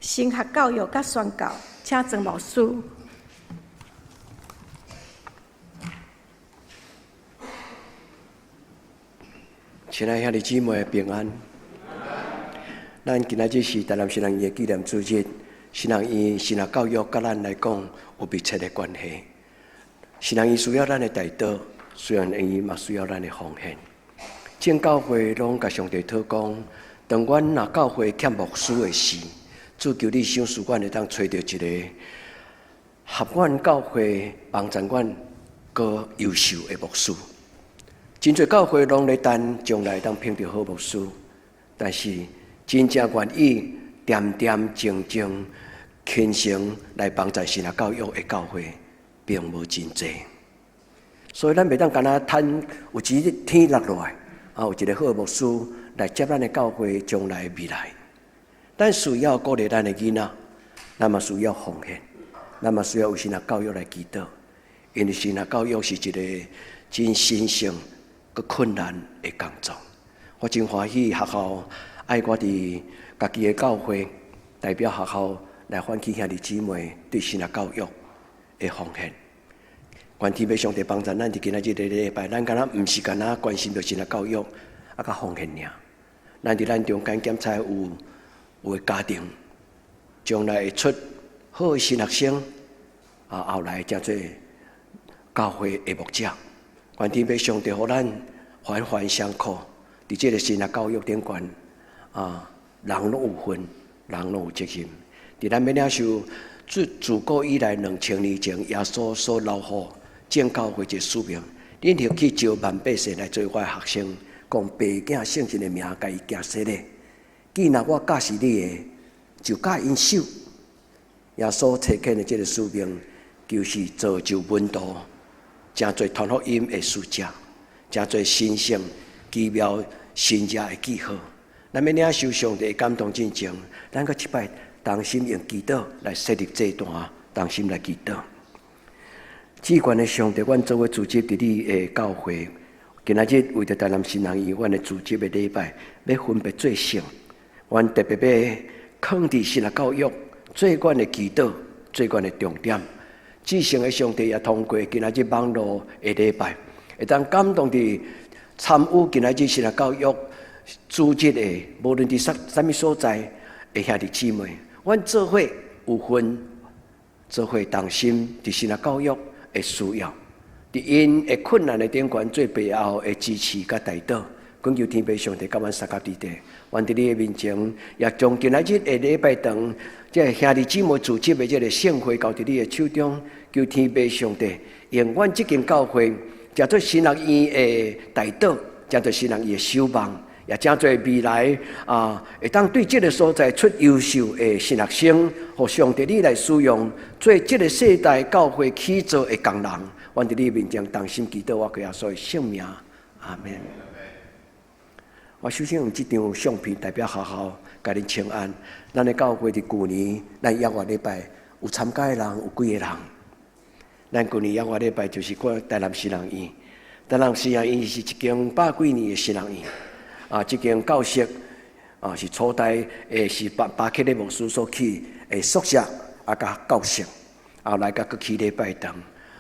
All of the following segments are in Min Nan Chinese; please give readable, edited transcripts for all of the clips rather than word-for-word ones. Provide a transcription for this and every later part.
神學教育佮宣教，請曾牧師。親愛兄弟姊妹平安。咱今仔日是台南神學院的紀念主日，神學院神學教育佮咱來講有密切的關係。神學院需要咱的代禱，神學院嘛需要咱的奉獻。眾教會攏共上帝禱講，當阮若教會欠牧師的時，主求你賞賜阮會當揣著一个合阮教會幫助阮閣優秀的牧師。真濟教會攏咧等將來會當聘著好牧師，但是真正願意恬恬靜靜虔誠來幫助神學教育的教會，並無真濟。所以咱袂當干焦趁有一日天落落來，啊，有一个好的牧師來接咱的教會將來的未來。咱需要鼓勵咱的囡仔，咱嘛需要奉獻，咱嘛需要為神學教育來祈禱，因為神學教育是一个真神聖閣困難的工作。我真歡喜學校愛我佇家己的教會代表學校來喚起兄弟姊妹對神學教育的奉獻。願天父上帝幫助咱佇今仔日這個禮拜，咱敢若毋是干焦關心著神學教育啊，佮奉獻爾。咱佇咱中間檢查有有的家庭，將來會出好的神學生，啊，後來成做教會的牧者。願天父上帝予咱環環相扣，佇這个神學教育頂懸，啊，人攏有份，人攏有責任。佇咱欲領受自自古以來2000年前耶穌所留予眾教會一个使命，恁著去召萬百姓來做我的學生，奉父子聖神的名，共伊行洗禮。既若我教示你的，就教𪜶守。耶穌差遣的這个使命，就是造就門徒，成做傳福音的使者，成做神聖奇妙神蹟的記號。咱欲領受上帝的感動進前，咱閣一擺同心用祈禱來設立祭壇，同心來祈禱。至懸的上帝，阮做伙聚集佇你的教會，今仔日為著台南神學院阮的組織的禮拜，欲分別做聖，阮特別欲囥佇神學教育做阮的祈禱，做阮的重點。至聖的上帝也通過今仔日網路的禮拜，會當感動佇參與今仔日神學教育組織的，無論佇啥啥物所在的兄弟姊妹，阮做伙有份，做伙同心佇神學教育的需要，佇𪜶的困難的頂懸做背後的支持佮代禱，懇求天父上帝佮阮相佮佇底，阮佇你的面前，也將今仔日的禮拜堂，這个兄弟姊妹組織的這个聖會交佇你的手中，求天父上帝用阮這間教會，成做神學院的代禱，成做神學院的守望，也成做未來啊，會當對這个所在出優秀的神學生，予上帝你來使用，做這个世代教會起造的工人。阮佇你面前同心祈禱，我耶穌的聖名，阿們。我首先用這張相片代表學校，共恁請安。咱的教會佇舊年，咱一月禮拜有參加的人有幾个人？咱舊年一月禮拜就是看台南神學院，台南神學院是一間百幾年的神學院，啊，這間教室啊是初代的是巴巴克禮牧師所起的宿舍啊，佮教室，後來閣閣起禮拜堂。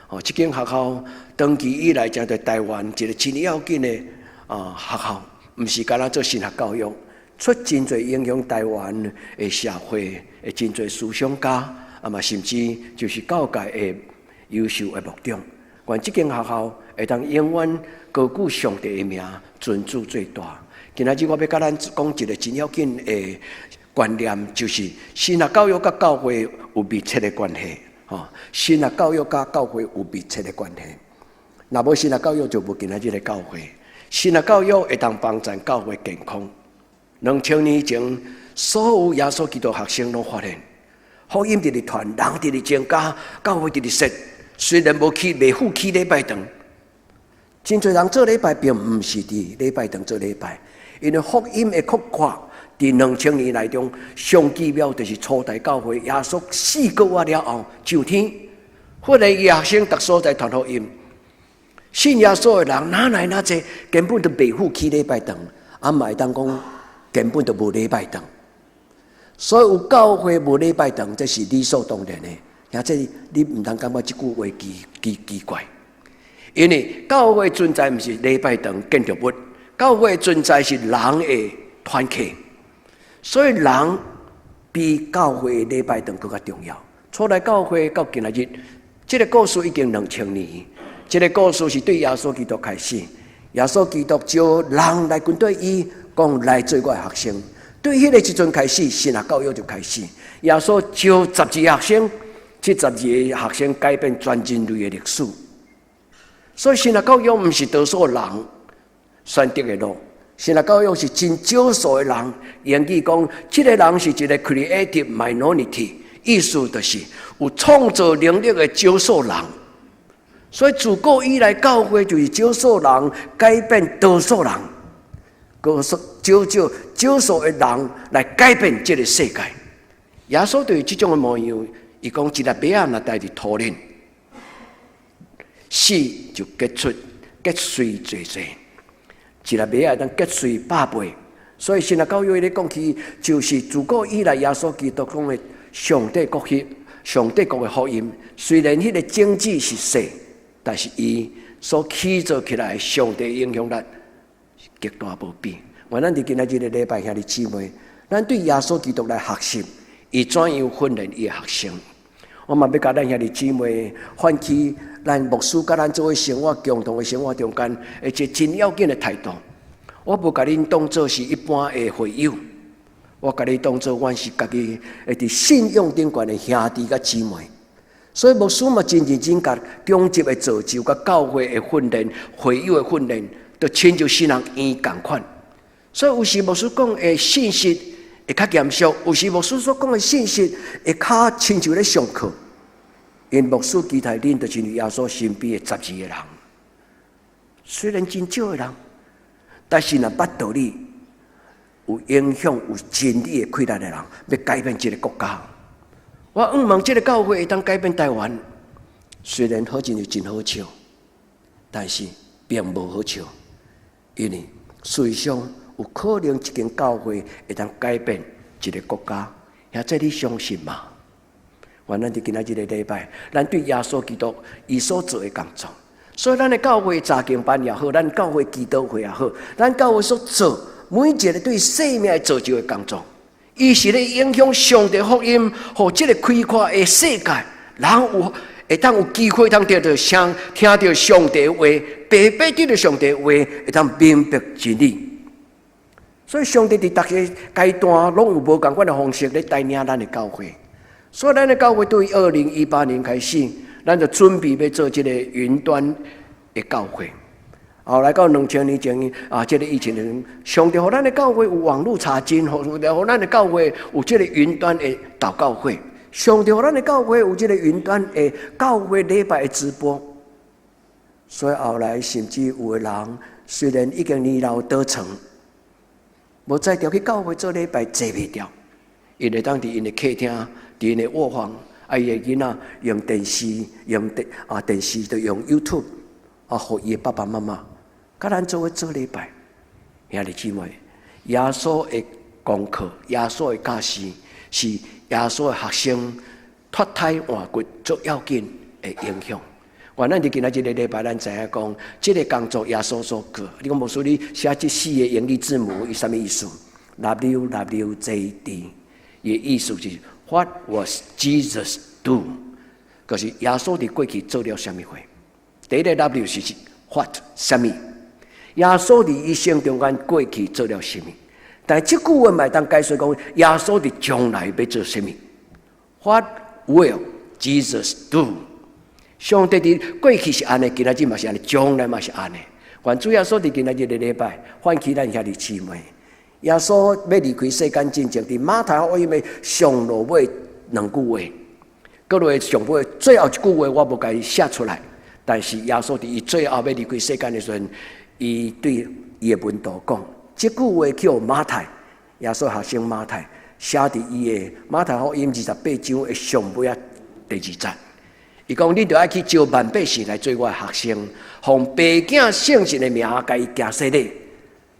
哦，這間學校長期以來成做台灣一个真要緊的啊學校，毋是干焦做神學教育，出真濟影響台灣的社會的真濟思想家，啊嘛甚至就是教界的優秀的牧長。願這間學校會當永遠高舉上帝的名，尊主做大。今仔日我欲佮咱講一个真要緊的觀念，就是神學教育佮教會有密切的關係。吼，神學教育佮教會有密切的關係。若無神學教育，就無今仔日的教會。神學教育會當幫助教會健康。2000年前，所有耶穌基督學生攏發現，福音佇咧傳，人佇咧增加，教會佇咧設。雖然無去，袂赴起禮拜堂，真濟人做禮拜，並毋是佇禮拜堂做禮拜，因為福音的擴闊，佇2000年內中，上奇妙就是初代教會耶穌四個月了後上天，訓練伊學生逐所在傳福音。信耶穌的人哪來那濟，根本就袂赴起禮拜堂，啊嘛會當講根本就無禮拜堂。所以有教會無禮拜堂，這是理所當然的。而且你毋通感覺這句話奇奇奇怪，因為教會存在毋是禮拜堂建築物，教會存在是人的團契，所以人比教會禮拜堂閣較重要。初來教會到今仔日，這個故事已經2000年。這個故事是對耶穌基督開始，耶穌基督召人來跟隨伊，講來做我的學生。對彼個時陣開始，神學教育就開始。耶穌召12個學生，這十二個學生改變全人類的歷史。所以神學教育毋是多數人選擇的路，神學教育是真少數的人。英語講，這個人是一個 creative minority，意思就是有創造能力的少數人。所以自古以來，教會就是少數人改變多數人，少少少少數的人來改變這個世界。耶穌對這種的模樣，伊講一粒麥仔若待佇土裡，死就結出結穗濟濟，一粒麥仔當結穗百倍。所以神學教育咧講起，就是自古以來耶穌基督講的上帝國去，上帝國的福音。雖然彼個種子是細，但是伊所起造起來，上帝影響力極大無比。願咱佇今仔日個禮拜，兄弟姊妹，咱對耶穌基督來學習，伊怎樣訓練伊的學生。我嘛欲共咱兄弟姊妹喚起咱牧師佮咱做伙生活共同的生活中間，一個真要緊的態度。我無共恁當做是一般的會友，我共你當做阮是家己會佇信仰頂懸的兄弟佮姊妹。所以牧師嘛真認真共講職的造就，佮教會的訓練、會友的訓練，都親像神學院仝款。所以有時牧師講的信息會較嚴肅，有時牧師所講的信息會較親像咧上課。因牧師期待恁，就是耶穌身邊的十二個人，雖然真少的人，但是若捌道理、有影響、有真理的氣力的人，欲改變這個國家。我向望這個教會會當改變台灣，雖然好親像真好笑，但是並無好笑，因為事實上有可能一間教會會當改變一個國家，兄弟你相信嗎？願咱佇今仔這個禮拜，咱對耶穌基督伊所做的工作，所以咱的教會查經班也好，咱教會祈禱會也好，咱教會所做每一個對生命造就的工作，伊是咧影響上帝福音，予這個開闊的世界，人有會當有機會通聽著上聽著上帝話，白白得著上帝話，會當明白真理。所以上帝佇逐個階段攏有無仝款的方式咧帶領咱的教會。所以咱的教會對2018年開始，咱就準備欲做這個雲端的教會。後來到2000年前啊，這個疫情的上帝予咱的教會有網路查經，予咱的教會有這個雲端的禱告會，上帝予咱的教會有這個雲端的教會禮拜的直播。所以後來甚至有的人雖然已經年老倒床，無才調去教會做禮拜坐袂牢，伊會當佇𪜶的客廳、佇𪜶的臥房，啊，伊的囡仔用電視、用電啊電視，就用 YouTube 啊，予伊的爸爸媽媽，佮咱做伙做禮拜。兄弟姊妹，耶穌的功課、耶穌的教示，是耶穌的學生脫胎換骨足要緊的影響。願咱佇今仔這個禮拜，咱知影講，這個工作耶穌所做。你講牧師，你寫這四個英語字母，伊啥物意思？WWJD，伊的意思就是 What was Jesus do？就是耶穌佇過去做了啥物貨？第一個 W 是 What 啥物？耶穌佇一生中間過去做了啥物？但這句話嘛會當解說講，耶穌佇將來欲做啥物？What will Jesus do？上帝佇過去是按呢，今仔日嘛是按呢，將來嘛是按呢。願主耶穌佇今仔日個禮拜，喚起咱兄弟姊妹。耶穌欲離開世間進前，佇馬太福音的上落尾兩句話，閣落上尾最後一句話，我無共伊寫出來。但是耶穌佇伊最後欲離開世間的時陣，伊對伊的門徒講，這句話去予馬太，耶穌學生馬太寫佇伊的馬太福音28章的上尾仔第二節。伊講：恁著愛去招萬百姓來做我的學生，奉父子聖神的名共伊行洗禮。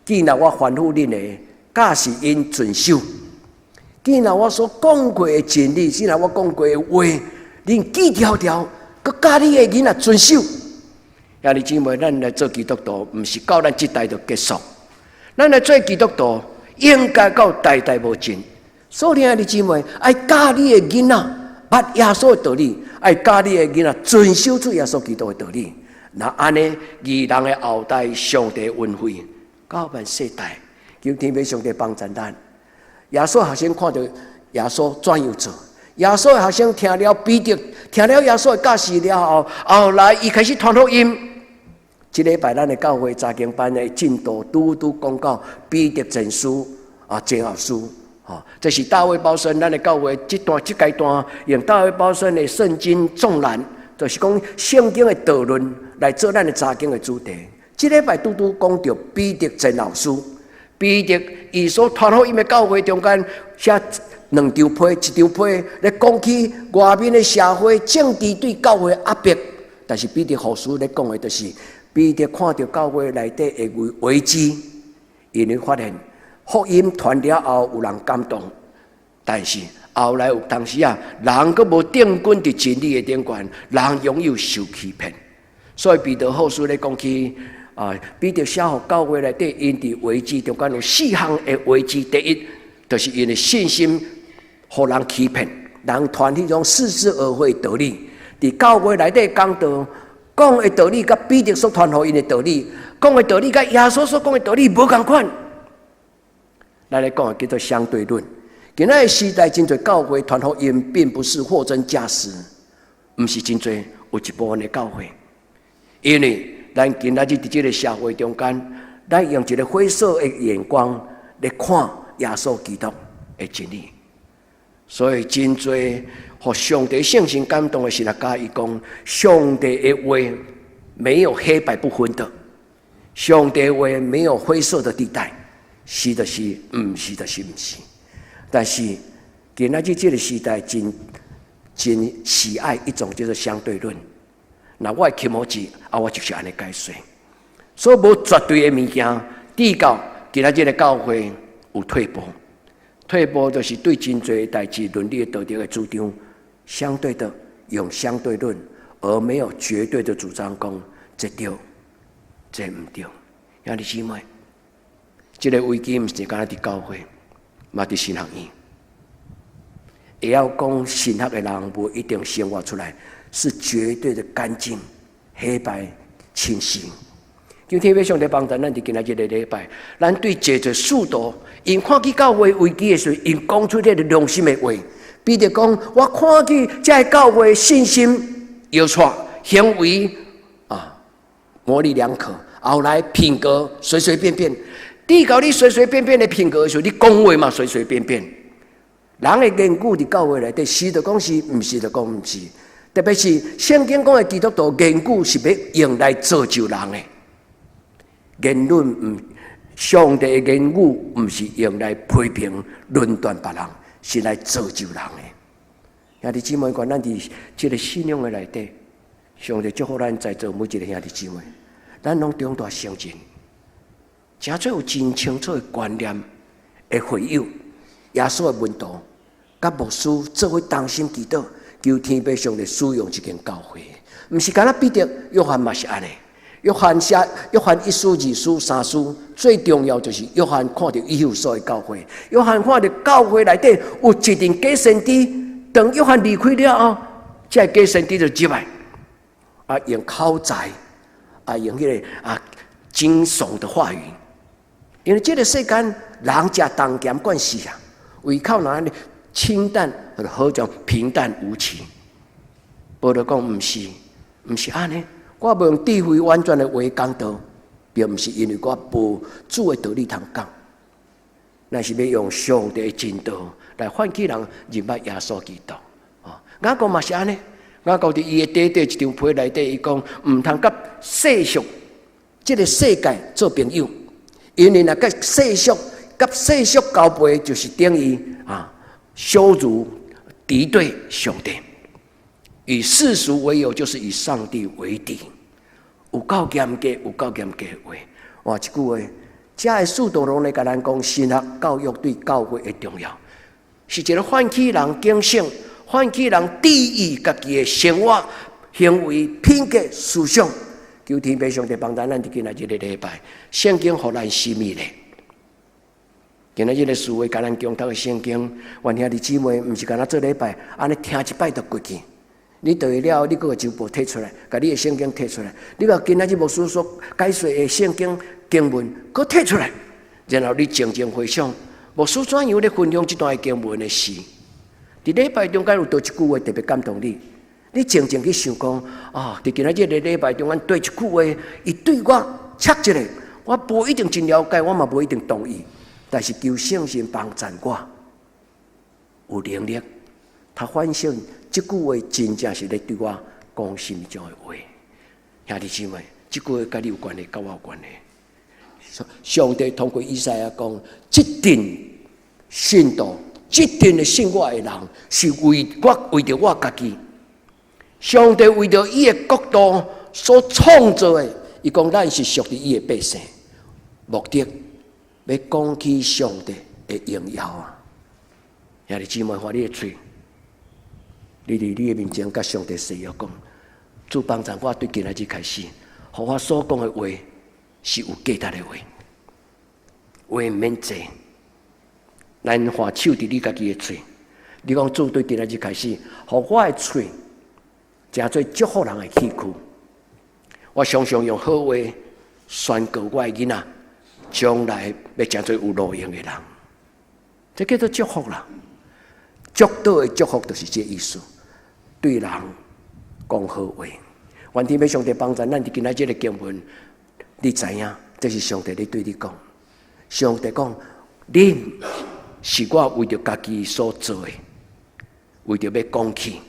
既然我吩咐恁的，教示𪜶遵守。既然我所講過的真理，既然我講過的話，恁記牢牢，閣教你的囡仔遵守。兄弟姊妹，咱來做基督徒，毋是到咱這代就結束。咱來做基督徒，應該到代代無盡。所以兄弟姊妹，愛教你的囡仔捌耶穌的道理，愛教你的囡仔遵守主耶穌基督的道理。若按呢，義人的後代，上帝恩惠，到萬世代，求天父上帝幫助咱。耶穌學生看著耶穌怎樣做？耶穌的學生聽了彼得，聽了耶穌的教示了後，後來伊開始傳福音。這禮拜咱的教會查經班的進度拄拄講到彼得前書啊，前後書，吼，這是大衛保孫咱的教會這段這階段用大衛保孫的聖經縱覽，就是講聖經的導論來做咱的查經的主題。這禮拜拄拄講著彼得前後書，彼得伊所傳福音的教會中間寫兩張批，一張批咧講起外面的社會政治對教會壓迫，但是彼得後書咧講的就是彼得看著教會內底的危機，因為發現福音傳了後有人感動，但是後來有當時啊，人閣無定根佇真理的頂懸，人容易受欺騙，所以彼得後書咧講起啊，彼得寫予教會內底𪜶佇危機中間有四項的危機，第一，就是𪜶的信心予人欺騙，人傳彼種似是而非道理，佇教會內底講道。講的道理，佮彼得所傳予𪜶的道理，講的道理，佮耶穌所講的道理無仝款。咱來講的叫做相對論。今仔的時代，真濟教會傳福音，並不是貨真價實，毋是真濟有一部分的教會，因為咱今仔日佇這个社會中間，咱用一个灰色的眼光來看耶穌基督的真理，所以真濟予上帝聖神感動的神學家，伊講上帝的話沒有黑白不分的，上帝的話沒有灰色的地帶，是就是，毋是就是毋是。但是今仔日這个時代真真喜愛一種叫做相對論。若我的気持ち啊，我就是按呢解釋。所以無絕對的物件，直到今仔日的教會有退步，退步就是對真濟代誌倫理道德的主張，相對的用相對論，而沒有絕對的主張講這對，這毋對。兄弟姊妹，這个危機毋是干焦佇教會，嘛佇神學院。會曉講神學的人，無一定生活出來是絕對的乾淨、黑白清晰。求天父上帝幫助咱佇今仔這个禮拜，咱對濟濟使徒，𪜶看見教會危機的時陣，𪜶講出這个良心的話。彼得講：我看見這个教會信心搖掣，行為啊模棱兩可，後來品格隨隨便便。直到你隨隨便便的品格的時候，你講話嘛隨隨便便。人的言語佇教會內底，是就講是，毋是就講毋是。特別是聖經講的基督徒言語是欲用來造就人的。言論毋，上帝的言語毋是用來批評、論斷別人，是來造就人的。兄弟姊妹，願咱佇這个信仰的內底，上帝祝福咱在座每一个兄弟姊妹，咱攏長大成人，誠做有真清楚的觀念的會友，耶穌的門徒，佮牧師做伙同心祈禱，求天父上帝使用這間教會，毋是干焦彼得、約翰嘛是按呢。約翰寫約翰一書、二書、三書，最重要就是約翰看著以弗所的教會。約翰看著教會內底有一陣假先知，當約翰離開了後，這個假先知就入來，啊，用口才，啊，用彼个啊驚悚的話語。因為這个世間人食重鹹慣死啊，胃口若按呢清淡，好像平淡無奇。保羅講毋是，毋是按呢。我無用智慧婉轉的話講道，並毋是因為我無主的道理通講，乃是欲用上帝的真道來喚起人認捌耶穌基督。哦，雅各嘛是按呢，雅各佇伊的短短一張批內底，伊講毋通佮世俗這个世界做朋友，因為若佮世俗佮世俗交陪，就是等於啊，羞辱敵對上帝。與世俗為友，就是與上帝為敵。有夠嚴格，有夠嚴格的話。換一句話，這个使徒攏咧共咱講神學教育對教會的重要。是一个喚起人警醒、喚起人注意家己的生活、行為、品格、思想。求天父上帝幫助咱佇今仔日個禮拜，聖經予咱啥物咧？今仔日個思維共咱共讀的聖經，願兄弟姊妹毋是干焦做禮拜，按呢聽一擺就過去。你回去了，你閣共周報提出來，共你的聖經提出來。你共今仔日牧師所解說的聖經經文，閣提出來，然後你靜靜回想，牧師怎樣咧分享這段經文的事？佇禮拜中間有佗一句話特別感動你，你靜靜去想講啊，佇今仔日個禮拜中間對一句話，伊對我切一下，我無一定真了解，我嘛無一定同意，但是求聖神幫助我，有能力，他反省這句話真正是咧對我講啥物種的話。兄弟姊妹，這句話佮你有關係，佮我有關係。上帝通過以賽亞講：這陣信徒，這陣的信我的人，是為我為著我家己。上帝為著伊的國度所創造的，伊講咱是屬於伊的百姓，目的欲講起上帝的榮耀啊！兄弟姊妹，開你的喙，你佇你的面前佮上帝誓約講，主幫助我對今仔日開始，予我所講的話是有價值的話，話毋免濟。咱換手佇你家己的喙，你講主對今仔日開始，予我的喙成做祝福人的器具。我常常用好話宣告我的囡仔，將來欲成做有路用的人，這叫做祝福啦。祝禱的祝福就是這意思，對人講好話。願天父上帝幫助咱佇今仔這个經文，你知影，這是上帝咧對你講。上帝講，恁是我為著家己所做的，為著欲講起。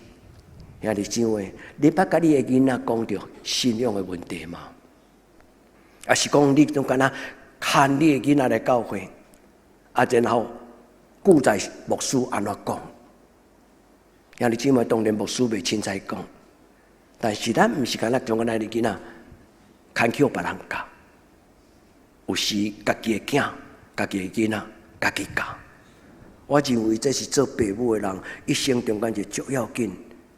兄弟姊妹，你捌佮你的囡仔講著信仰的問題嗎？抑是講你攏干焦牽你的囡仔來教會，啊，然後記載牧師按怎講？兄弟姊妹，當然牧師袂凊彩講，但是咱毋是干焦將咱的囡仔牽去予別人教，有時家己的囝、家己的囡仔、家己教。我認為這是做爸母的人一生中間一個足要緊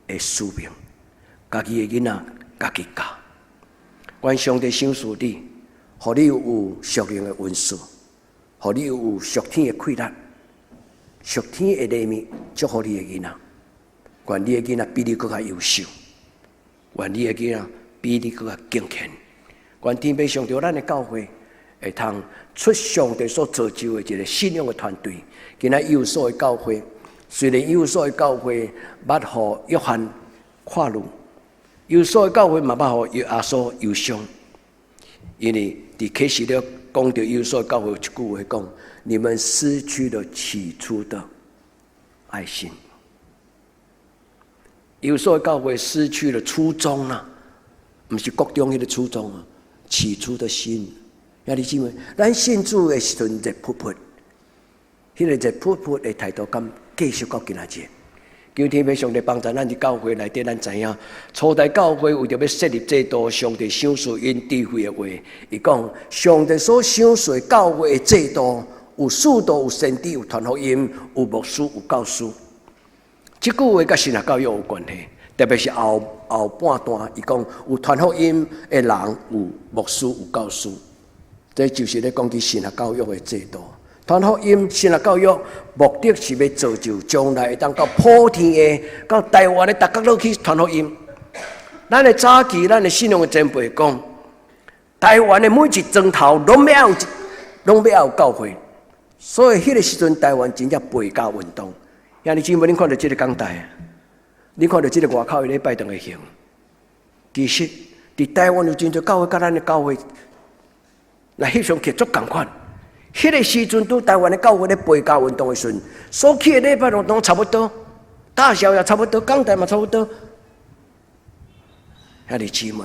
的使命，家己的囡仔家己教。願上帝賞賜你，予你有屬靈的恩賜，予你有屬天的氣力、屬天的禮物，祝福你的囡仔。願你的囡仔比你閣較優秀，願你的囡仔比你閣較敬虔。願天父上帝咱的教會會通出上帝所造就的一個信仰的團隊。今仔以弗所的教會，雖然以弗所的教會捌予約翰看怒，以弗所的教會嘛捌予耶穌憂傷，因為佇啟示錄講著以弗所的教會有一句話講：你們失去了起初的愛心。以弗所的教會失去了初衷啊，毋是國中彼个初衷啊，起初的心。兄弟姊妹，咱信主的時陣熱撲撲，彼個熱撲撲的態度，敢繼續到今仔日？求天父上帝幫助咱佇教會內底，咱知影初代教會為著欲設立制度，上帝賞賜𪜶智慧的話，伊講上帝所賞賜教會的制度，有使徒、有先知、有傳福音、有牧師、有教師。這句話佮神學教育有關係，特別是後後半段，伊講有傳福音的人，有牧師、有教師，這就是咧講起神學教育的制度。傳福音、神學教育目的是欲造就將來會當到普天的、到台灣的逐角落去傳福音。咱的早期，咱的信仰的前輩講，台灣的每一莊頭攏欲有，攏欲有教會。所以彼个時陣，台灣真正背教運動。兄弟姊妹，恁看著這个講台，恁看著這个外口禮拜堂的形，其實佇台灣有真濟教會，佮咱的教會來翕相起足仝款。彼个時陣，佇台灣的教會咧背教運動的時陣，所起的禮拜堂攏差不多，大小也差不多，講台嘛差不多。兄弟姊妹，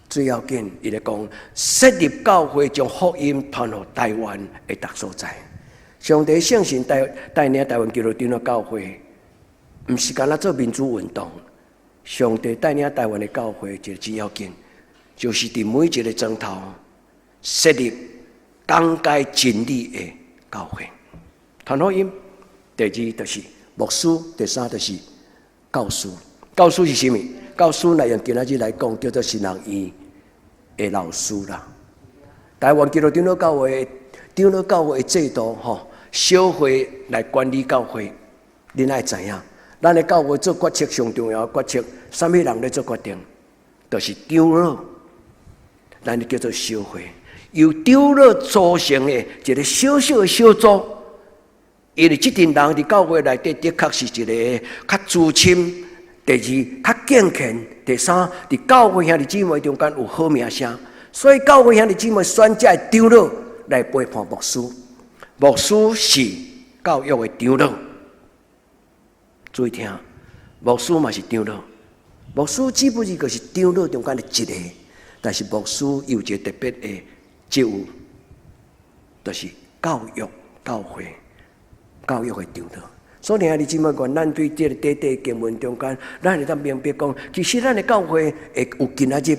最要緊，伊咧講設立教會，將福音傳予台灣的逐所在。上帝聖神帶帶領台灣基督長老教會，毋是干焦做民主運動。上帝帶領台灣的教會，一個真要緊，就是佇每一個莊頭設立講解真理的教會，傳福音。第二就是牧師，第三就是教師。教師是啥物？教師若用今仔日來講，叫做神學院的老師啦。台灣基督長老教會長老教會的制度吼，小會來管理教會，恁愛知影？咱的教會做決策上重要的決策，啥物人咧做決定？就是長老，咱叫做小會，由長老組成的一個小小的小組。因為這陣人佇教會內底的確是一個較資深，第二較敬虔，第三佇教會兄弟姊妹中間有好名聲，所以教會兄弟姊妹選這个長老來陪伴牧師。牧師是教育的長老，注意聽，牧師嘛是長老，牧師只不過是長老中間的一個，但是牧師有一個特別的職務，就是教育教會。教育的長老，所以兄弟姊妹講，咱對這個短短經文中間，咱會當明白講，其實咱的教會會有今仔日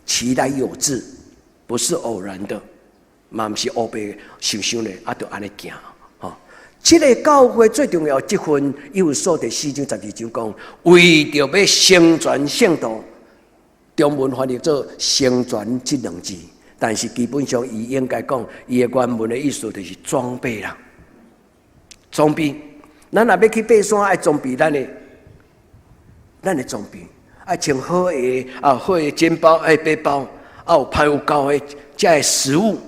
其來有自，不是偶然的，嘛毋是烏白想想咧，啊，就按呢行，吼。這个教會最重要這份，以弗所第四章十二章講，為著欲成全聖徒，中文翻譯做成全這兩字，但是基本上伊應該講，伊的原文的意思就是裝備啦。裝備，咱若欲去爬山，愛裝備咱的裝備，愛穿好的啊，好的肩包，愛背包，啊有歹有夠的這个食物。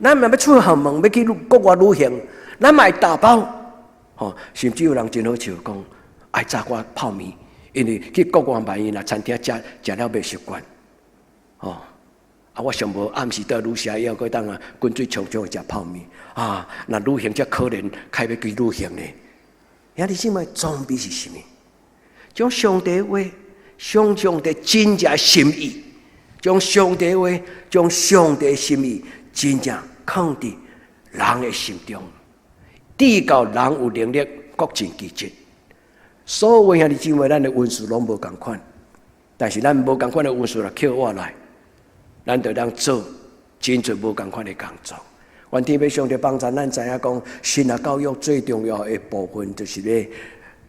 咱若欲出校門，欲去國外旅行，咱嘛會打包，吼，甚至有人真好笑講，愛炸寡泡麵，因為去國外萬一若餐廳食食了袂習慣，吼。啊！我上無暗時佇旅社以後，閣當啊滾水沖沖食泡麵啊！若旅行遮可憐，開欲去旅行呢？兄弟姊妹，裝備是啥物？將上帝話，將上帝真正心意，將上帝話，將上帝心意真正囥佇人的心中，直到人有能力各盡其職。所有兄弟姊妹，咱的恩賜攏無仝款，但是咱無仝款的恩賜若捡我來，咱就當做真濟無仝款的工作。願天父上帝幫助咱知影講，神學教育最重要的部分，就是咧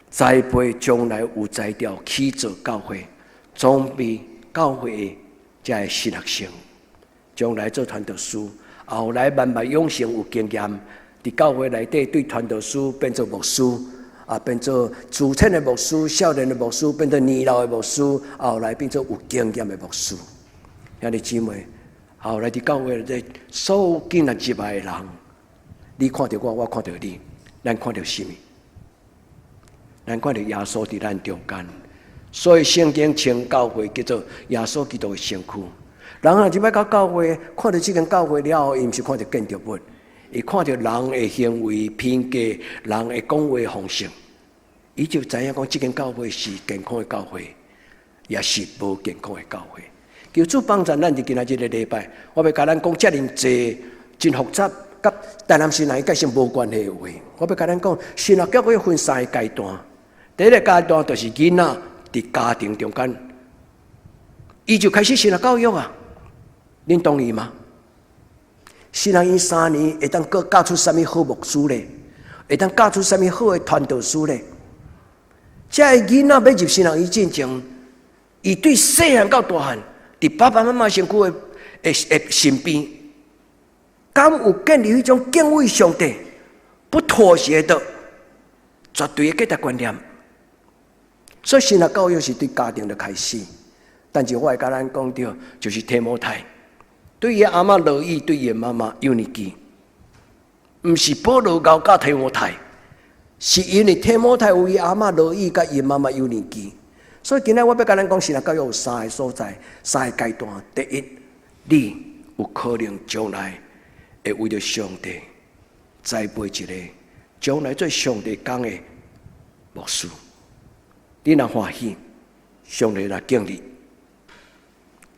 栽培將來有才調去做教會，裝備教會的這个神學生，將來做傳道師，後來慢慢養成有經驗，佇教會內底對傳道師變做牧師，啊，變做資淺的牧師、少年的牧師，變做年老的牧師，後來變做有經驗的牧師。兄弟姊妹，後來佇教會內底所有進來入來的人，你看著我，我看著你，咱看著啥物？咱看著耶穌佇咱中間。所以聖經稱教會叫做耶穌基督的身軀。人若入來到教會，看著這間教會了後，伊毋是看著建築物，伊看著人的行為品格、人的講話方式，伊就知影講這間教會是健康的教會，抑是無健康的教會。求主幫助咱佇今仔這个禮拜，我欲共咱講遮爾濟真複雜，佮台南神學院界無關係的話。我欲共咱講，神學教育分三个階段。第一个階段就是囡仔佇家庭中間，伊就開始神學教育啊。恁同意嗎？神學院3年會當閣教出啥物好牧師咧？會當教出啥物好的傳道師咧？這个囡仔欲入神學院進前，伊對細漢到大漢，佇爸爸媽媽身軀的身邊，敢有建立彼種敬畏上帝、不妥協的絕對的價值觀念？所以神學教育是對家庭的開始。但是我會共咱講著，就是提摩太對伊阿嬤羅以，對伊媽媽友尼基，毋是保羅𠢕教提摩太，是因為提摩太有伊阿嬤羅以佮伊媽媽友尼基。所以今仔我欲共咱講，神學教育有三个所在，三个階段。第一，你有可能將來會為著上帝栽培一个將來做上帝工的牧師。你若歡喜，上帝若敬你，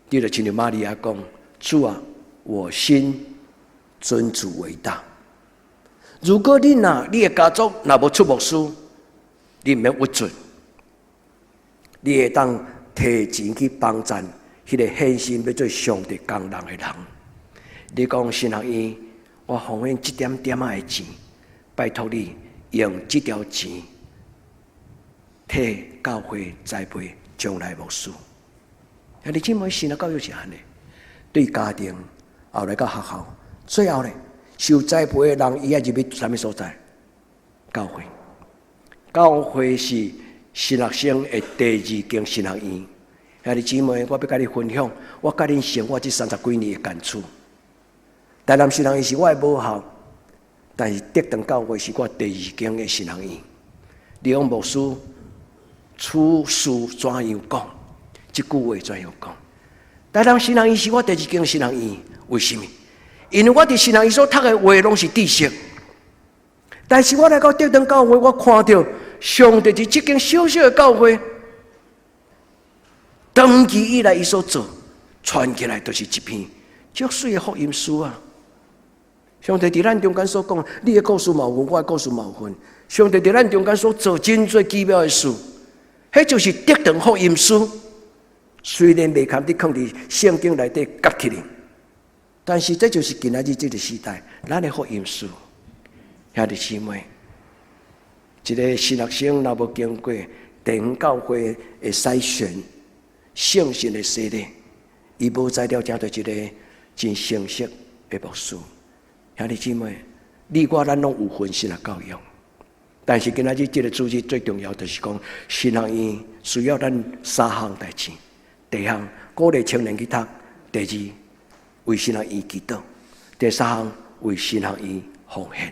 你就親像瑪利亞講：主啊，我心尊主為大。如果你若你的家族若無出牧師，你毋免鬱卒。你會當提錢去幫贊彼个獻身欲做上帝工人的人。你講神學院，我奉獻一點點仔的錢，拜託你，用這條錢替教會栽培將來牧師。兄弟姊妹，神學教育是按呢，對家庭，後來到學校，最後咧，受栽培的人，伊愛入去啥物所在？教會。教會是神學生的第二間神學院。兄弟姊妹，我欲佮你分享，我佮恁生活這三十幾年的感觸。台南神學院是我的母校，但是德長教會是我第二間的神學院。李勇牧師處事怎樣講？這句話怎樣講？台南神學院是我第二間神學院，為什麼？因為我佇神學院所讀的話攏是知識，但是我來到德長教會，我看著上帝佇這間小小的教會，長期以來伊所做，傳起來就是一篇足媠的福音書啊！上帝佇咱中間所講，你的故事嘛有份，我的故事嘛有份。上帝佇咱中間所做真濟奇妙的事，彼就是德長福音書。雖然袂堪佇囥佇聖經內底夾起來，但是這就是今仔日這個時代，咱的福音書。兄弟姊妹，一個神學生若無經過地方教會的篩選、聖神的洗禮，伊無材料成做一個真成熟的牧師。兄弟姊妹，你我咱攏有份神學教育，但是今仔日這個主日最重要就是講，神學院需要咱三項代誌。第一項鼓勵青年去讀，第二為神學院祈禱，第三項為神學院奉獻。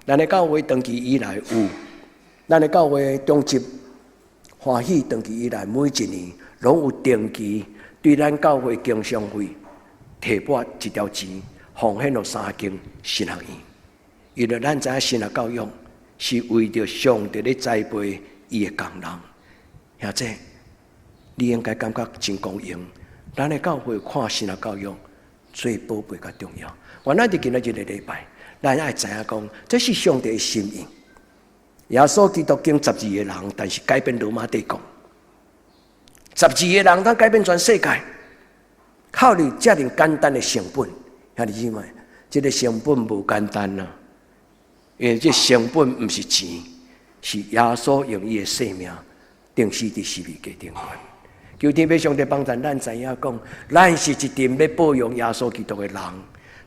咱的教會長期以來有，咱的教會長執歡喜長期以來每一年攏有定期對咱教會經常費提撥一條錢奉獻予三間神學院，因為咱知影神學教育是為著上帝咧栽培伊的工人，兄弟，你應該感覺真光榮。咱的教會看神學教育最寶貝佮重要。原來佇今仔日這個禮拜，咱愛知影講，這是上帝的心意。耶穌基督揀十二個人，但是改變羅馬帝國。十二個人，通改變全世界，靠你遮爾簡單的成本，兄弟姊妹，這個成本無簡單啊！因為這成本毋是錢，是耶穌用伊的性命釘死佇十字架頂懸。求天父上帝幫助咱知影講，咱是一陣欲報揚耶穌基督的人。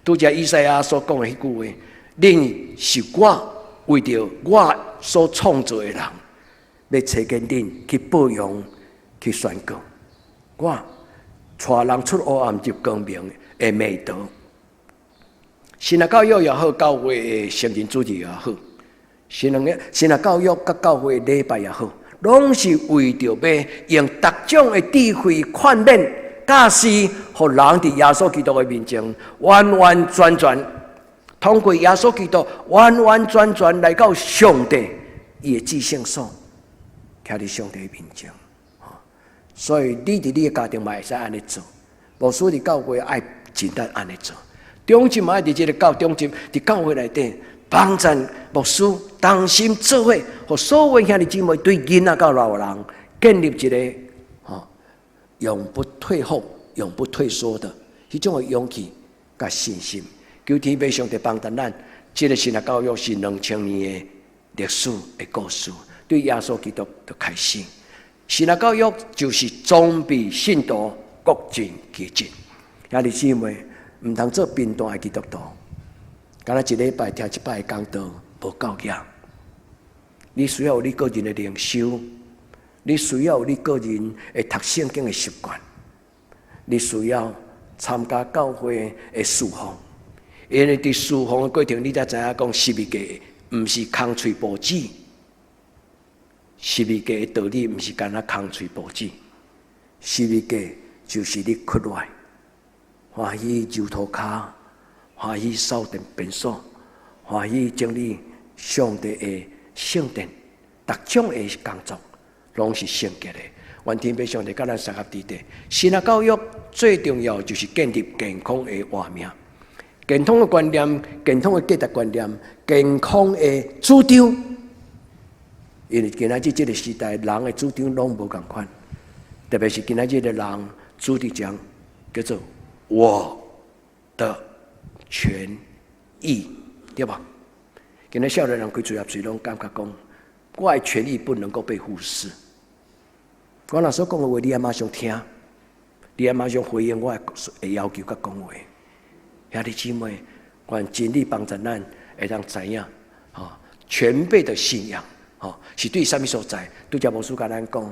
拄才以賽亞所講的彼句話，恁是我為著我所創造的人，欲差遣恁去報揚、去宣告。我帶人出黑暗入光明的美德。神學教育也好，教會的成人主日也好，神學教育佮教會禮拜也好，攏是為著欲用各種的智慧勸勉、教示，予人佇耶穌基督的面前完完全全通過耶穌基督完完全全來到上帝伊的至聖所，徛佇上帝的面前。所以你佇你的家庭嘛會使按呢做，牧師佇教會愛盡力按呢做。長執嘛愛佇這个教長執佇教會內底幫贊牧師同心做伙，予所有兄弟姊妹對囡仔到老人建立一个吼永不退後、永不退縮的彼種的勇氣佮信心。求天父上帝幫助咱，這个神學教育是2000年的歷史的故事，對耶穌基督的開始。神學教育就是裝備信徒各盡其職。兄弟姊妹，毋通做平淡的基督徒，敢若一禮拜聽一擺的講道無夠額。你需要有你個人的靈修，你需要有你個人的讀聖經的習慣，你需要參加教會的事奉。因為佇事奉的過程，你才知影講十字架毋是空喙報紙，十字架的道理毋是干焦空喙報紙，十字架就是你屈落來，歡喜揉塗跤，歡喜掃殿便所，歡喜整理上帝的聖殿，逐種的工作攏是聖潔的。願天父上帝佮咱相合佇底。神學教育最重要就是建立健康的活命。健康的觀念、健康的價值觀念、健康的主張。因為今仔日這個時代，人的主張攏無仝款，特別是今仔日的人主張叫做我的權益，對吧？今日少年人開嘴合喙攏感覺講，我的權益不能夠被忽視。我若所講的話，你愛馬上聽，你愛馬上回應我的要求佮講話。兄弟姊妹，願真理幫助咱會當知影，吼，全備的信仰，吼，是對啥物所在？拄才牧師共咱講，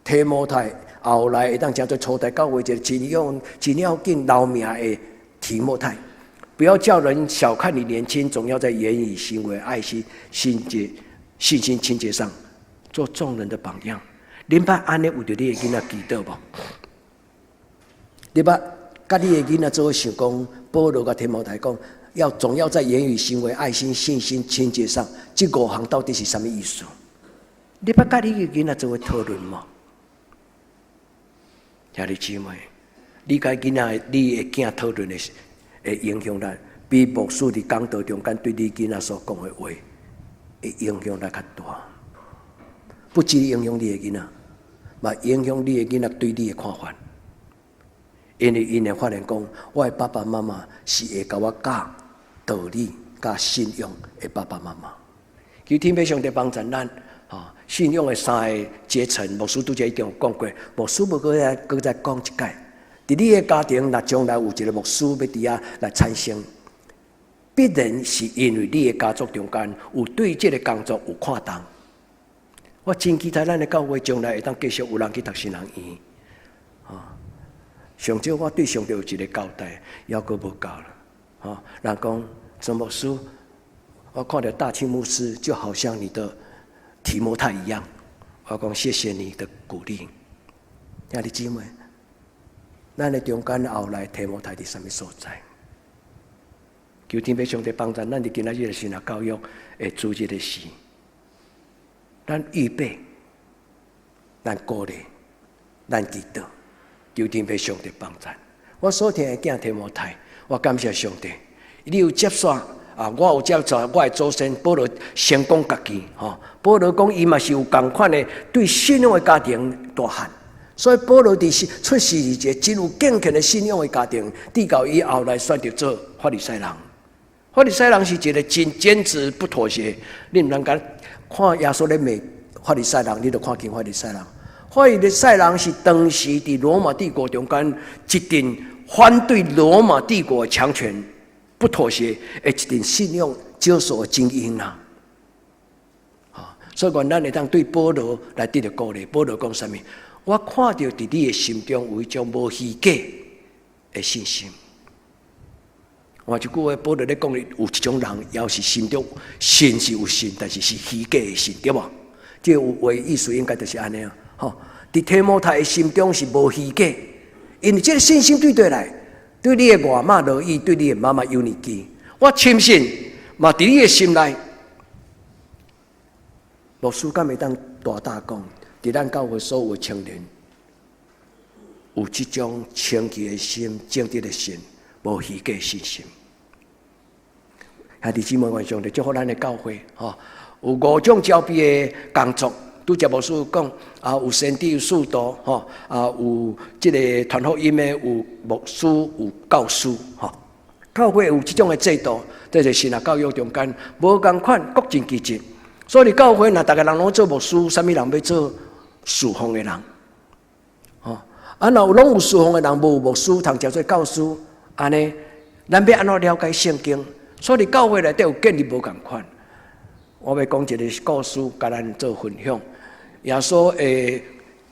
提摩太後來會當成做初代教會一個真用、真要緊留名的提摩太。不要叫人小看你年輕，總要在言語、行為、愛心、心潔、信心、清潔上做眾人的榜樣。恁捌按呢為著你的囡仔祈禱無？你捌佮你的囡仔做伙想講，保羅佮提摩太講，要總要在言語、行為、愛心、信心、清潔上，這五項到底是啥物意思？你捌佮你的囡仔做伙討論無？兄弟姊妹，你佮囡仔、你的囝討論的，會影響力，比牧師佇講道中間對你囡仔所講的話，會影響力較大。不只影響你的囡仔，嘛影響你的囡仔對你的看法。因為𪜶會發現講，我的爸爸媽媽是會共我教道理、教信仰的爸爸媽媽。求天父上帝幫助咱，吼，信仰的三個階層，牧師拄才已經有講過，牧師欲閣再閣再講一擺。佇你的家庭，若將來有一個牧師欲佇遐來產生，必然是因為你的家族中間有對這個工作有看重。我真期待咱的教會將來會當繼續有人去讀神學院。啊，上少我對上帝有一個交代，猶閣無夠啦。啊，人講曾牧師，我看著大慶牧師就好像你的提摩太一樣。我講謝謝你的鼓勵，兄弟姊妹。咱的中間後來提摩太佇啥物所在？求天父上帝幫助咱佇今仔日的神學教育的主日的時，咱預備，咱鼓勵，咱祈禱，求天父上帝幫助。我所疼的囝提摩太，我感謝上帝，你有接續啊，我有接續我的祖先保羅先講家己吼。保羅講伊嘛是有仝款的對信仰的家庭大漢。所以保羅佇出世佇一個真有敬虔的信仰的家庭，直到伊後來選擇做法利賽人。法利賽人是一個真堅持不妥協。你毋通共看耶穌咧罵法利賽人，你就看輕法利賽人。法利賽人是當時佇羅馬帝國中間一陣反對羅馬帝國強權、不妥協的一陣信仰少數的精英啊。所以講，咱會當對保羅來得著鼓勵。保羅講啥物？我看著佇你的心中有一種無虛假的信心。換一句話，保羅咧講，有一種人，猶是心中信是有信，但是是虛假的信，對無？這個話意思應該就是按呢啊。吼，佇提摩太的心中是無虛假，因為這個信心對佗來，對你的外媽羅以，對你的媽媽友尼基，我深信嘛，佇你的心內，牧師敢會當大膽講，佇咱教會所有青年，有這種清潔的心、正直的心、無虛假的信心。兄弟姊妹，願上帝祝福咱的教會，吼，有五種招聘的工作。拄才牧師講啊，有先知、有使徒，吼啊，有這個傳福音的，有牧師、有教師，吼。教會有這種的制度，這是神學教育中間無仝款，各盡其職。所以教會若逐个人攏做牧師，啥物人欲做侍奉的人？吼，啊，若有攏有侍奉的人，無牧師通成做教師，按呢，咱欲按怎了解聖經？所以教會內底有建立無仝款。我欲講一个故事，共咱做分享。耶穌的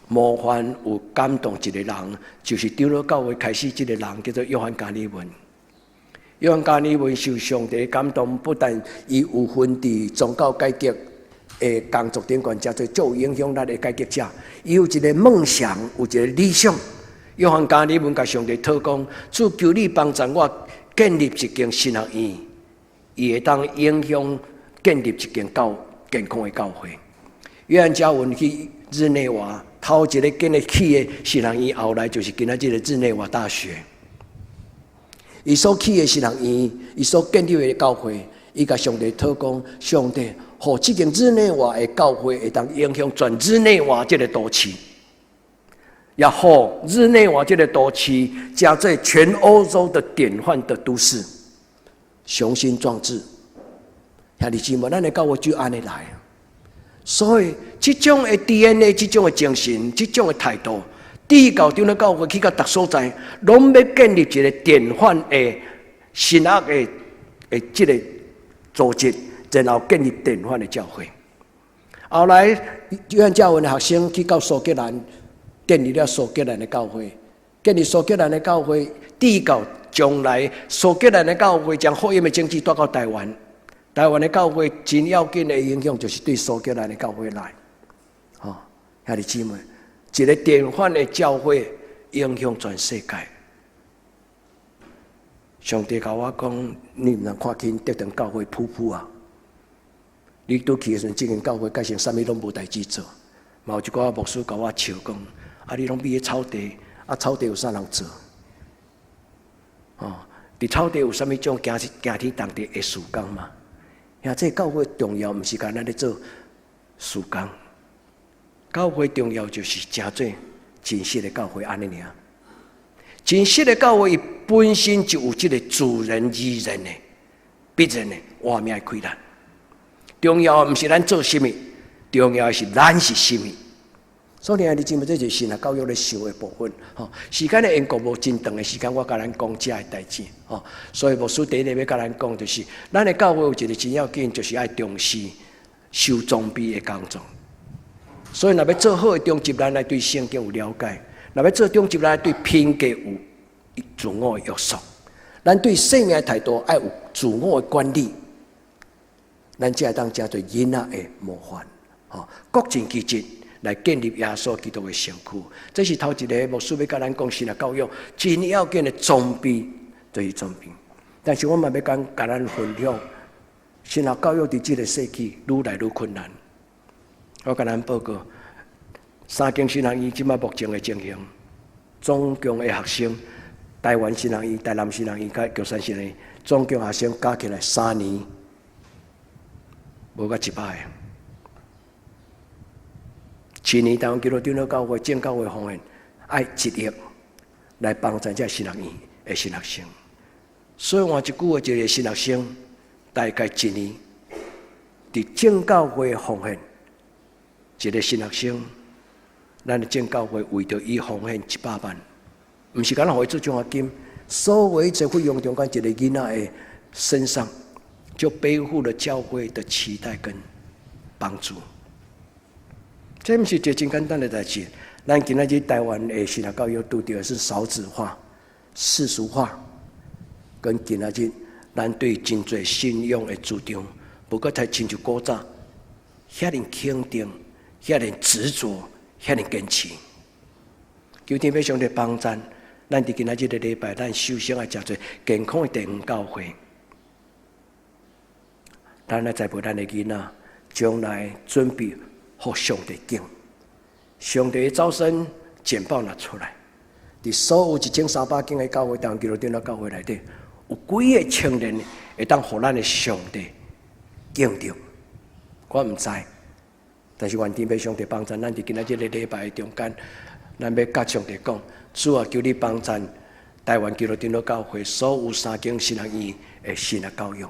模範有感動一个人，就是長老教會開始這个人叫做約翰加爾文。約翰加爾文受上帝感動，不但伊有份佇宗教改革的工作頂懸，成做足有影響力的改革者。伊有一个夢想，有一个理想。約翰加爾文共上帝禱告講：主求你幫助我建立一間神學院，伊會當影響建立一間教健康的教會。約翰加爾文去日內瓦頭一个建立起的神學院，後來就是今仔這个日內瓦大學。伊所起的神學院，伊所建立的教會，伊共上帝禱告講：上帝，予這間日內瓦的教會會當影響全日內瓦這个都市，也予日內瓦這个都市成做全歐洲的典範的都市。雄心壯志，兄弟姊妹，咱的教會就按呢來。所以，這種的 DNA、這種的精神、這種的態度，直到長老教會去到逐所在，攏欲建立一個典範的神學的這個組織，然後建立典範的教會。後來，約翰加爾文的學生去到蘇格蘭，建立了蘇格蘭的教會，建立蘇格蘭的教會，直到將來蘇格蘭的教會將福音的種子帶到台灣，台灣的教會真要緊的影響就是對蘇格蘭的教會來。吼，兄弟姊妹，一個典範的教會影響全世界。上帝共我講，你毋通看輕竹長教會普普啊！你拄去的時陣，這間教會改成啥物攏無代誌做。嘛有一寡牧師共我笑講：啊，你攏覕咧草地，啊，草地有啥人做？哦，佇草地有啥物種驚驚天動地的事工嗎？兄，這教會重要，毋是干焦咧做事工。教會重要就是成做真實的教會按呢爾。真實的教會，伊本身就有這個自然而然的必然的活命的氣力。重要毋是咱做啥物，重要的是咱是啥物。所以，你知無？這就是神學教育咧想的部分。吼，時間的緣故無真長的時間，我共咱講這的代誌。吼，所以牧師第一個欲共咱講，就是咱的教會有一個真要緊，就是愛重視修裝備的工作。所以，若欲做好的長執，咱愛對聖經有了解；若欲做長執，咱愛對品格有自我的約束。咱對生命的態度愛有自我的管理。咱才會當成做囡仔的模範，吼，各盡其職來建立耶穌基督的身軀。這是頭一個牧師欲共咱講神學教育真要緊的裝備，就是裝備。但是我嘛欲講共咱分享，神學教育佇這個世紀愈來愈困難。我共咱報告，三間神學院這擺目前的情形，總共的學生，台灣神學院、台南神學院、佮玉山神學院，總共學生加起來3年無到100個。去年台灣基督長老教會正教會奉獻愛1億來幫助這神學院的神學生，所以換一句話，一個神學生大概一年佇正教會奉獻一個神學生，咱的正教會為著伊奉獻100萬，毋是干焦予伊做獎學金，所有一切費用中間一個囡仔的身上，就背負了教會的期待跟幫助。這毋是一個真簡單的代誌。咱今仔日台灣的神學教育拄著的是少子化、世俗化，跟今仔日咱對真濟信仰的主張，無閣再親像古早遐爾肯定、遐爾執著、遐爾堅持。求天父上帝幫贊，咱佇今仔日個禮拜，咱首先愛成做健康的地方教會。咱來栽培咱的囡仔，將來準備予上帝揀。上帝的招生簡報若出來，佇所有1300間的教會，台灣基督長老教會內底，有幾个青年會當予咱的上帝揀著？我毋知，但是願天父上帝幫贊咱佇今仔這个禮拜的中間，咱欲佮上帝講：主啊，求你幫贊台灣基督長老教會所有三間神學院的神學教育。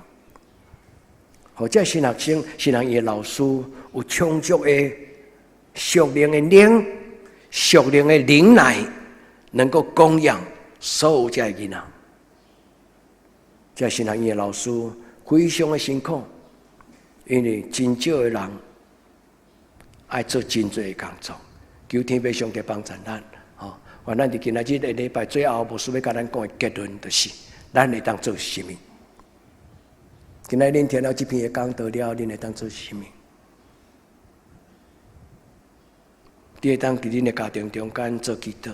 予這神學生、神學院的老師有充足的屬靈的靈、屬靈的靈奶，能夠供養所有這个囡仔。這神學院的老師非常的辛苦，因為真少的人愛做真濟的工作。求天父上帝幫助咱，吼！願咱佇今仔日的禮拜最後，牧師欲共咱講的結論，就是咱會當做啥物？今仔日恁聽了這篇的講道了，恁會當做啥物？你會當佇恁的家庭中間做祈禱，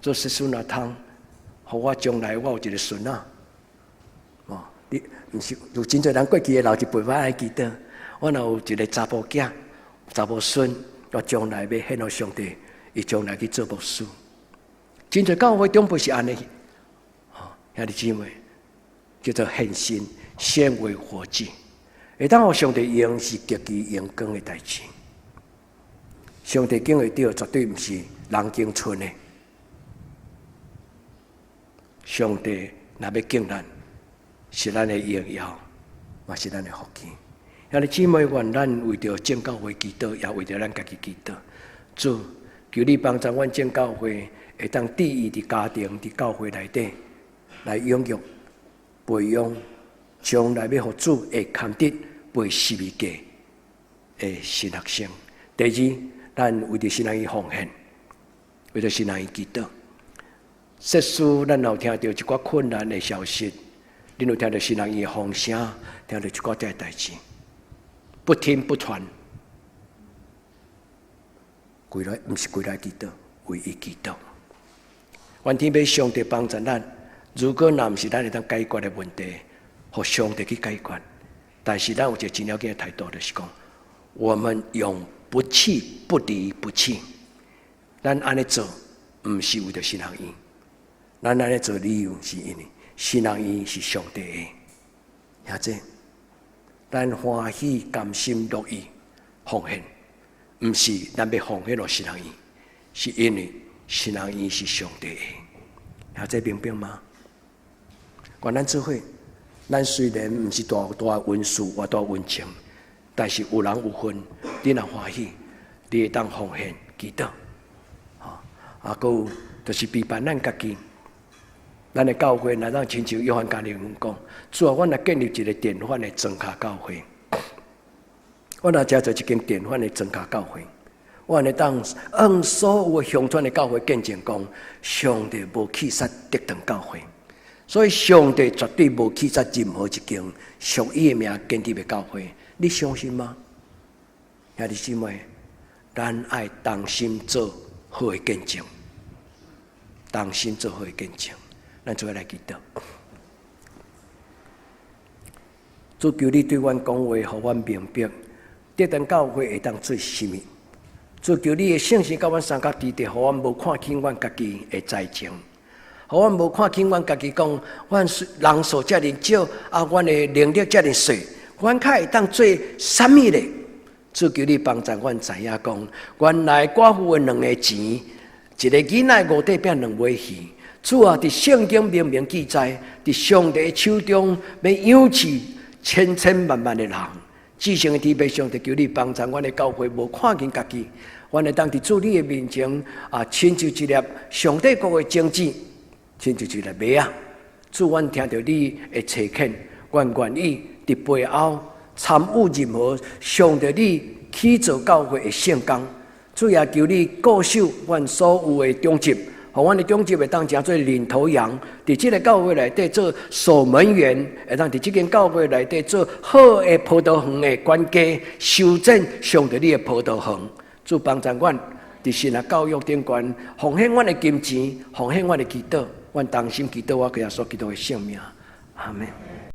做說孫仔通，予我將來我有一個孫仔。哦，你毋是有真濟人過去的老一輩捌愛祈禱，我若有一個查埔囝、查某孫，我將來欲獻予上帝，伊將來去做牧師。真濟教會長輩是按呢，哦，兄弟姊妹，叫做獻身。獻為活祭，會當予上帝用是極其榮光的代誌。上帝揀會著，絕對毋是人揀賰的。上帝若欲揀咱，是咱的榮耀，嘛是咱的福氣。兄弟姊妹，願咱為著眾教會祈禱，也為著咱家己祈禱。主，求你幫助阮眾教會會當致意佇家庭、佇教會內底來養育、培養，將來欲予主會堪得背十字架的神學生。第二，咱為著神學院奉獻，為著神學院祈禱。說書，咱有聽著一寡困難的消息，恁有聽著神學院的風聲，聽著一寡這个代誌，不聽不傳，規來毋是規來祈禱，為伊祈禱。願天父上帝幫助咱，如果若毋是咱會當解決的問題，予上帝去解決。但是咱有一個真要緊的態度，就是講，我們永不棄、不離不棄。咱按呢做，毋是為著神學院，咱按呢做理由是因為神學院是上帝的。兄弟，咱歡喜甘心樂意奉獻，毋是咱欲奉獻予神學院，是因為神學院是上帝的。兄弟明白嗎？願咱做伙，咱雖然毋是大大恩賜，或大恩情，但是有人有份，你若歡喜，你會當奉獻祈禱。啊，閣有就是備辦咱家己，咱的教會若當親像約翰加利文講，主啊，阮若建立一個典範的莊跤教會，阮若成做一間典範的莊跤教會，阮會當向所有鄉村的教會見證講，上帝無棄殺得堂教會，所以上帝絕對無棄殺任何一間屬伊的名建立的教會，你相信嗎？兄弟姊妹，咱愛同心做好的見證，同心做好的見證，咱做伙來祈禱。主求你對阮講話，予阮明白，得堂教會會當做啥物。主求你的聖神佮阮相佮佇佇，予阮無看輕阮家己的才情，予阮無看輕阮家己講，阮人數遮爾少，啊，阮的能力遮爾細，阮較會當做啥物咧？主求你幫助阮知影講，原來寡婦的兩个錢，一个囡仔五塊餅兩尾魚。主啊，佇聖經明明記載，佇上帝手中欲養飼千千萬萬的人。至聖的天父上帝，求你幫助阮的教會無看輕家己，阮會當佇主你的面前啊，親像一粒上帝國的種子，親像一粒麥仔。主，阮聽著你的差遣，阮願意佇背後參與任何上帝你起造教會的聖工。主也求你顧守阮所有的長執，予阮的長執會當成做領頭羊，佇這个教會內底做守門員，會當佇這間教會內底做好的葡萄園的管家，修剪上帝你的葡萄園。主幫助阮佇神學教育頂懸，奉獻阮的金錢，奉獻阮的祈禱，阮同心祈禱，我耶穌基督的聖名，阿門。